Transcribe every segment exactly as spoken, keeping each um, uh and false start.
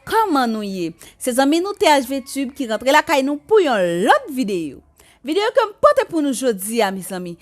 Kòman nou ye? Se zanmi nou T H V Tube ki rantre lakay nou pou yon lòt videyo. Videyo ke m pote pou nou jodi a, mezanmi.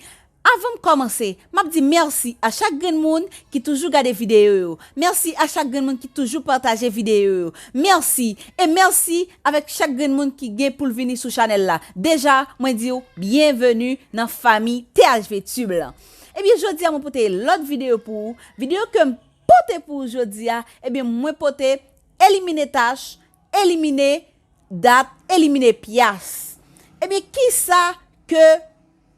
Avan m kòmanse, m ap di mèsi a chak grenn moun ki toujou gade videyo yo. Mèsi a chak grenn moun ki toujou pataje videyo yo. Mèsi, e mèsi avèk chak grenn moun ki gen pou l vini sou chanèl la. Deja, mwen di w byenveni nan fanmi T H V Tube lan. Ebyen, jodi a mwen pote lòt videyo pou ou. Videyo ke m pote pou ou jodi a, ebyen, mwen pote elimine tach, elimine dat, elimine pyas. Ebyen, kisa ke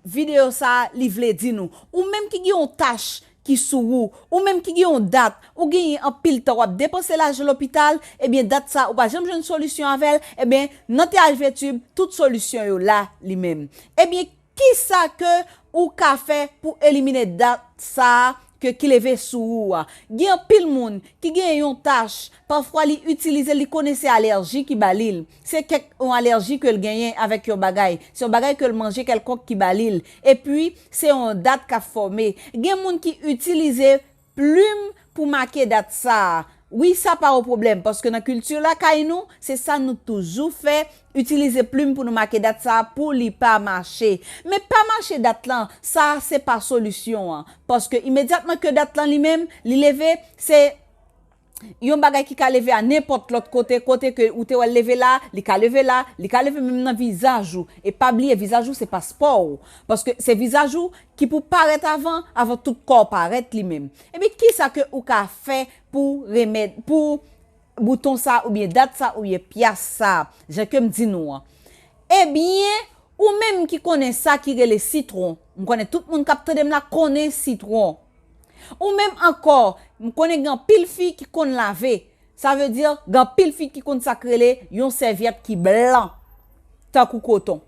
videyo sa a li vle di nou? Ou menm ki gen yon tach ki sou ou, ou menm ki gen yon dat, ou genyen anpil tan w ap depanse lajan lopital, ebyen, dat sa a ou pa janm jwenn solisyon avè l, ebyen, nan T H V Tube, tout solisyon yo la li menm. Ebyen, kisa ke ou ka fè pou elimine dat sa a ke ki leve sou ou a? Gen anpil moun ki gen yon tach, pafwa li itilize, li konnen se alèji ki ba li l. Se kèk yon alèji ke l genyen avèk yon bagay. Se yon bagay ke l manje kèlkonk ki ba li l. Epi, se yon dat k ap fòme. Gen moun ki itilize plim pou make dat sa a. Wi, sa pa yon pwoblèm, paske nan kilti lakay nou, se sa nou toujou fè, itilize plim pou nou make dat sa a pou li pa mache. Men pa mache dat lan, sa se pa solisyon an. Paske imedyatman ke dat lan li menm, li leve, se yon bagay ki ka leve a nenpòt lòt kote, kote ke ou te wè l leve la, li ka leve la, li ka leve menm nan vizaj ou. E pa bliye, vizaj ou se paspò ou. Paske se vizaj ou ki pou parèt avan, avan tout kò w parèt li menm. Ebyen, kisa ke ou ka fè pou remèd, pou bouton sa, oubyen dat sa, oubyen pyas sa, jan ke m di nou an? Ebyen, ou menm ki konnen sa ki rele sitwon, m konnen tout moun k ap tande m la konnen sitwon. Ou menm ankò, m konnen gen anpil fi ki konn lave. Sa vle di, gen anpil fi ki konn sa k rele yon sèvyèt ki blan, tankou koton.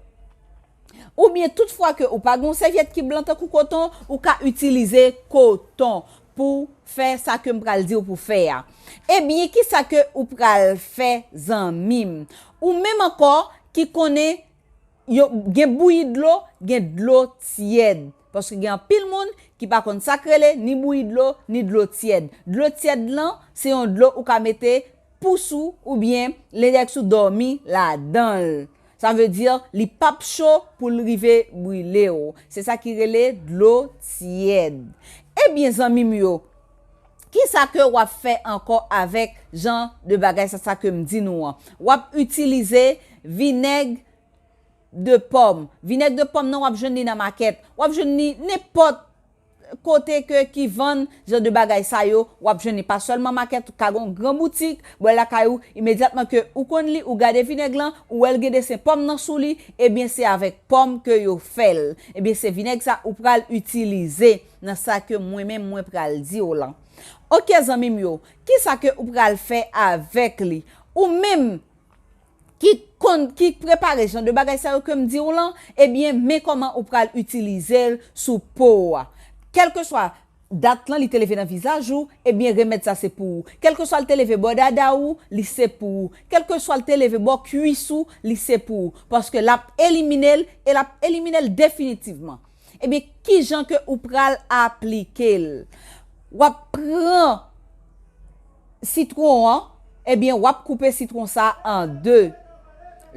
Oubyen, toutfwa ke ou pa gen yon sèvyèt ki blan tankou koton, ou ka itilize koton pou fè sa ke m pral di w pou fè a. Ebyen, kisa ke ou pral fè, zanmi m? Ou menm ankò ki konnen yo gen bouyi dlo, gen dlo tyèd. Paske gen anpil moun ki pa konn sa k rele ni bouyi dlo, ni dlo tyèd. Dlo tyèd lan, se yon dlo ou ka mete pous ou oubyen lendèks ou dòmi ladan l. Sa vle di, li p ap cho pou l rive brile w. Se sa ki rele dlo tyèd. Ebyen, zanmi m yo, kisa ke w ap fè ankò avèk jan de bagay sa, sa ke m di nou an? W ap itilize vinèg de pòm. Vinèg de pòm nan, w ap jwenn li nan makèt. W ap jwenn li nenpòt kote ke ki vann jan de bagay sa yo, w ap jwenn li pa sèlman makèt, ou ka gen yon gran boutik, bò lakay ou, imedyatman ke ou konn li, ou gade vinèg lan, ou wè l gen desen pòm nan sou li, ebyen se avèk pòm ke yo fè l. Ebyen se vinèg sa ou pral itilize nan sa ke mwen menm mwen pral di w lan. Oke zanmi m yo, kisa ke ou pral fè avèk li? Ou menm ki konn, ki prepare jan de bagay sa yo ke m di w lan, ebyen, men kòman ou pral itilize l sou po w a. Kèlkeswa dat lan li te leve nan vizaj ou, ebyen, remèd sa se pou ou. Kèlkeswa l te leve bò dada ou, li se pou ou. Kèlkeswa l te leve bò kwis ou, li se pou ou. Paske l ap elimine l, e l ap elimine l definitivman. Ebyen, kijan ke ou pral aplike l? W ap pran sitwon an, ebyen, w ap koupe sitwon sa a an de.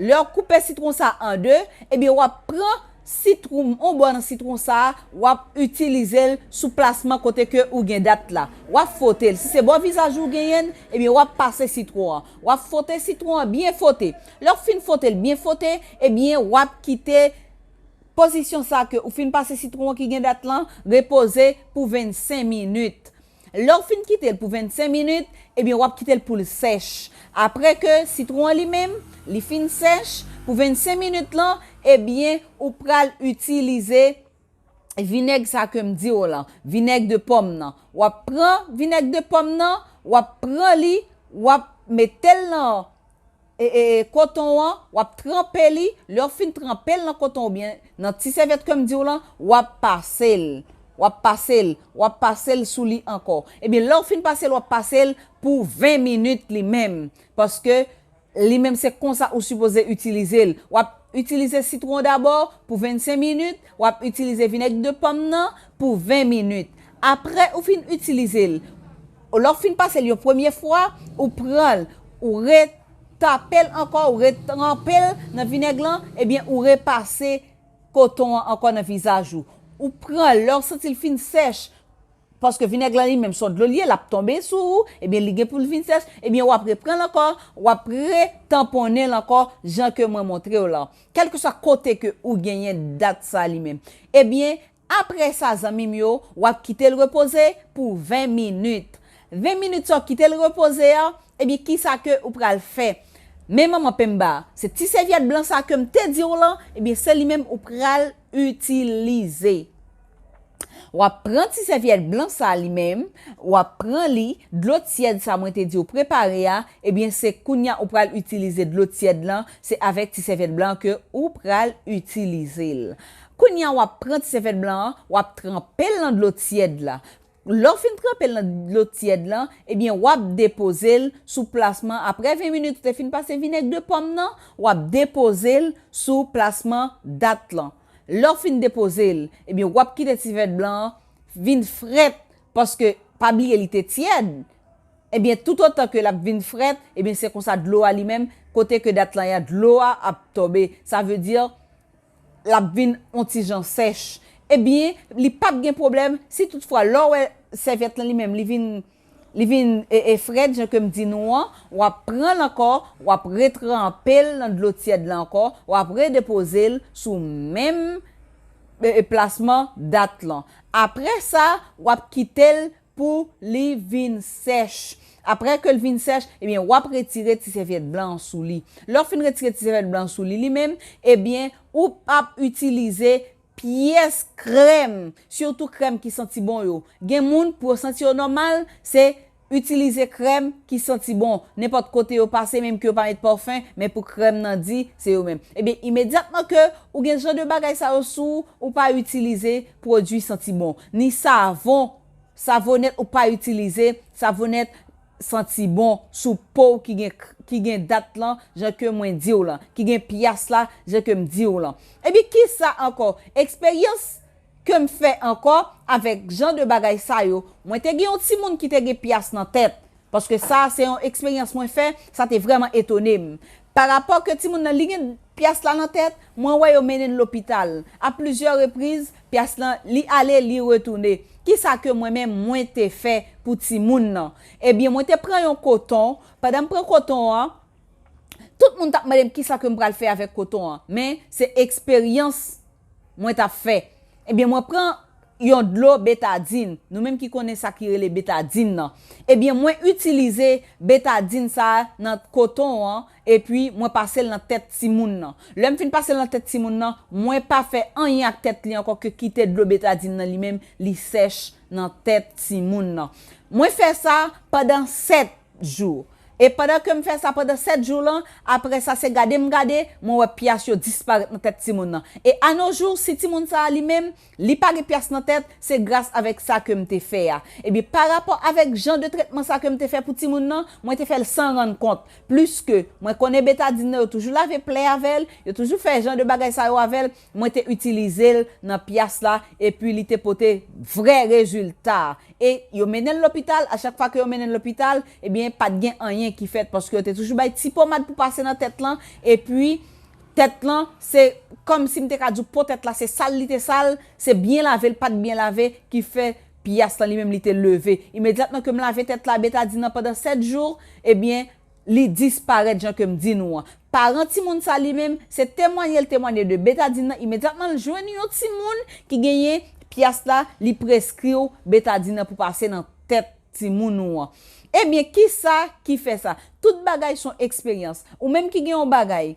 Lè w koupe sitwon sa a an de, ebyen, w ap pran sitwon, yon bò nan sitwon sa a, w ap itilize l sou plasman kote ke ou gen dat la. W ap fwote l. Si se bò vizaj ou genyen l, ebyen, w ap pase sitwon an. W ap fwote sitwon an, byen fwote. Lè w fin fwote l, byen fwote, ebyen, w ap kite pozisyon sa ke ou fin pase sitwon an ki gen dat lan repoze pou vennsenk minit. Lè w fin kite l pou vennsenk minit, ebyen, w ap kite l pou l sèch. Apre ke sitwon an li menm, li fin sèch, pou vennsenk minit lan, ebyen, ou pral itilize vinèg sa ke m di w lan, vinèg de pòm nan. W ap pran vinèg de pòm nan, w ap pran li, w ap mete l nan e, e, e, koton an, w ap tranpe li. Lè w fin tranpe l nan koton oubyen nan ti sèvyèt ke m di w lan, w ap pase l. W ap pase l, w ap pase l sou li ankò. Ebyen, lè w fin pase l, w ap pase l pou ven minit li menm. Paske li menm se konsa ou sipoze itilize l. W ap itilize sitwon dabò pou vennsenk minit, w ap itilize vinèg de pòm nan pou ven minit. Apre ou fin itilize l, lè w fin pase l yon premye fwa, ou pran l, ou retape l ankò, ou retranpe l nan vinèg lan, ebyen, ou repase koton an ankò nan vizaj ou. Ou pran, lè w santi l fin sèch, paske vinèg lan li menm se yon dlo l ye, l ap tonbe sou ou, ebyen, li gen pou l vin sèch, ebyen, w ap reprann l ankò, w ap retanponnen l ankò, jan ke mwen montre w lan. Kèlkeswa kote ke ou genyen dat sa li menm. Ebyen, apre sa, zanmi m yo, w ap kite l repoze pou ven minit. Ven minit sa w kite l repoze a, ebyen, kisa ke ou pral fè? Men manman penba, se ti sèvyèt blan sa ke m te di w lan, ebyen, se li menm ou pral itilize. W ap pran ti sèvyèt blan sa li menm, w ap pran li, dlo tyèd sa mwen te di w prepare a, ebyen, se kounye a ou pral itilize dlo tyèd lan, se avèk ti sèvyèt blan ke ou pral itilize l. Kounye a w ap pran ti sèvyèt blan an, w ap tranpe l nan dlo tyèd la. Lè w fin tranpe l nan dlo tyèd lan, ebyen, w ap depoze l sou plasman. Apre ven minit ou te fin pase vinèg de pòm nan, w ap depoze l sou plasman dat lan. Lè w fin depoze l, ebyen, w ap kite ti sèvyèt blan an vin frèt, paske pa bliye li te tyèd. Ebyen, toutotan ke l ap vin frèt, ebyen, se konsa dlo a li menm, kote ke dat lan ye a, dlo a ap tonbe. Sa vle di, l ap vin on ti jan sèch. Ebyen, li p ap gen pwoblèm si toutfwa lè w wè sèvyèt lan li menm, li vin, li vin, e, e, frèt, jan ke m di nou an, w ap pran l ankò, w ap retranpe l nan dlo tyèd la ankò, w ap redepoze l sou menm, e, e, plasman dat lan. Apre sa, w ap kite l pou li vin sèch. Apre ke l vin sèch, ebyen, w ap retire ti sèvyèt blan an sou li. Lè w fin retire ti sèvyèt blan an sou li, li menm, ebyen, ou p ap itilize pyès krèm, sitou krèm ki santi bon yo. Gen moun, pou yo santi yo nòmal, se itilize krèm ki santi bon. Nenpòt kote yo pase, menm ke yo pa met pafen, men pou krèm nan di, se yo menm. Ebyen, imedyatman ke ou gen jan de bagay sa yo sou ou, ou pa itilize pwodui santi bon. Ni savon, savonèt ou pa itilize, savonèt santi bon sou po w ki gen, ki gen dat lan, jan ke mwen di w lan, ki gen pyas la, jan ke m di w lan. Epi kisa ankò? Eksperyans ke m fè ankò avèk jan de bagay sa yo. Mwen te gen yon timoun ki te gen pyas nan tèt. Paske sa, se yon eksperyans mwen fè, sa te vrèman etone m. Pa rapò ke timoun nan, li gen pyas la nan tèt, mwen wè yo mennen l lopital. A plizyè repriz, pyas lan, li ale, li retounen. Kisa ke mwen menm, mwen te fè pou timoun nan? Ebyen, mwen te pran yon koton. Pandan m pran koton an, tout moun t ap mande m kisa ke m pral fè avèk koton an. Men, se eksperyans mwen t ap fè. Ebyen, mwen pran yon dlo betadin. Nou menm ki konnen sa ki rele betadin nan. Ebyen, mwen itilize betadin sa a nan koton an, epi mwen pase l nan tèt timoun nan. Lè m fin pase l nan tèt timoun nan, mwen pa fè anyen ak tèt li ankò ke kite dlo betadin nan li menm, li sèch nan tèt timoun nan. Mwen fè sa pandan sèt jou. E pandan ke m fè sa pandan sèt jou lan, apre sa se gade m gade, mwen wè pyas yo disparèt nan tèt timoun nan. E anojou, si timoun sa a li menm, li pa gen pyas nan tèt, se gras avèk sa ke m te fè a. Ebyen, pa rapò avèk jan de tretman sa ke m te fè pou timoun nan, mwen te fè l san rann kont. Pliske, mwen konnen betadin nan, yo toujou lave plè avè l, yo toujou fè jan de bagay sa yo avè l, mwen te itilize l nan pyas la, epi li te pote vrè rezilta. E yo mennen l lopital, a chak fwa ke yo mennen l lopital, ebyen, pa t gen anyen ki fèt, paske yo te toujou bay ti pomad pou pase nan tèt lan, epi tèt lan, se kòmsi m te ka di w po tèt la, se sal li te sal, se byen lave l pa t byen lave, ki fè pyas lan li menm li te leve. Imedyatman ke m lave tèt la, betadin nan pandan sèt jou, ebyen, li disparèt jan ke m di nou an. Paran timoun sa li menm, se temwanye l temwanye de betadin nan, imedyatman l jwenn yon timoun ki genyen pyas la, li preskri w betadin nan pou pase nan tèt timoun ou an. Ebyen, kisa ki fè sa? Tout bagay se yon eksperyans. Ou menm ki gen yon bagay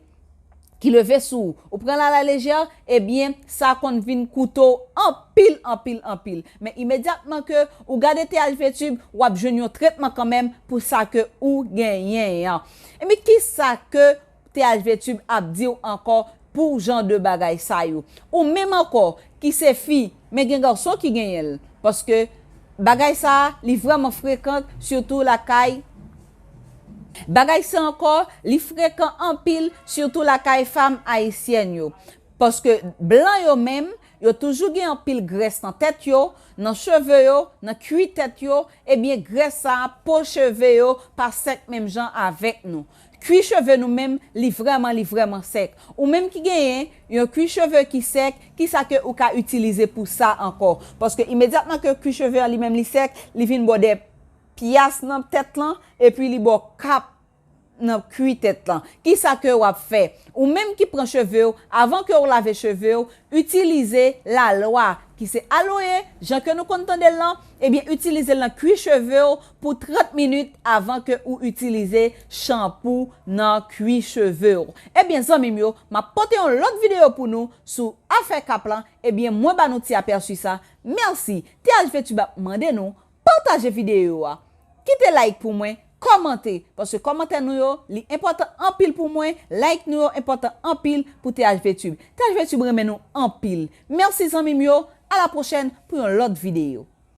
ki leve sou ou, ou pran l alalejè, ebyen, sa konn vin koute w anpil, anpil, anpil. Men imedyatman ke ou gade T H V Tube, w ap jwenn yon tretman kanmenm pou sa ke ou genyen an. Ebyen, kisa ke T H V Tube ap di w ankò pou jan de bagay sa yo? Ou menm ankò, ki se fi, men gen gason ki genyen l. Paske bagay sa a, li vrèman frekan, sitou lakay. Bagay sa ankò, li frekan anpil, sitou lakay fanm ayisyèn yo. Paske blan yo menm, Yo toujou gen anpil grès nan tèt yo, nan cheve yo, nan kwi tèt yo, ebyen grès sa a po cheve yo pa sèk menm jan avèk nou. Kwi cheve nou menm, li vrèman, li vrèman sèk. Ou menm ki genyen yon kwi cheve ki sèk, kisa ke ou ka itilize pou sa ankò? Paske imedyatman ke kwi cheve an li menm li sèk, li vin ba w de pyas nan tèt lan, epi li ba w kap nan kwi tèt lan. Kisa ke w ap fè? Ou menm ki pran cheve w, avan ke w lave cheve w, itilize lalwa ki se aloe, jan ke nou konn tande l lan, ebyen itilize l nan kwi cheve w pou trant minit avan ke ou itilize chanpou nan kwi cheve w. Ebyen zanmi m yo, m ap pote yon lòt videyo pou nou sou afè kap lan, ebyen mwen ba nou ti apèsi sa. Mèsi. T H V Tube ap mande nou pataje videyo a. Kite like pou mwen, kòmante, paske kòmantè nou yo, li enpòtan anpil pou mwen, like nou yo enpòtan anpil pou T H V Tube. T H V Tube renmen nou anpil. Mèsi zanmi m yo, a la pwochèn pou yon lòt videyo.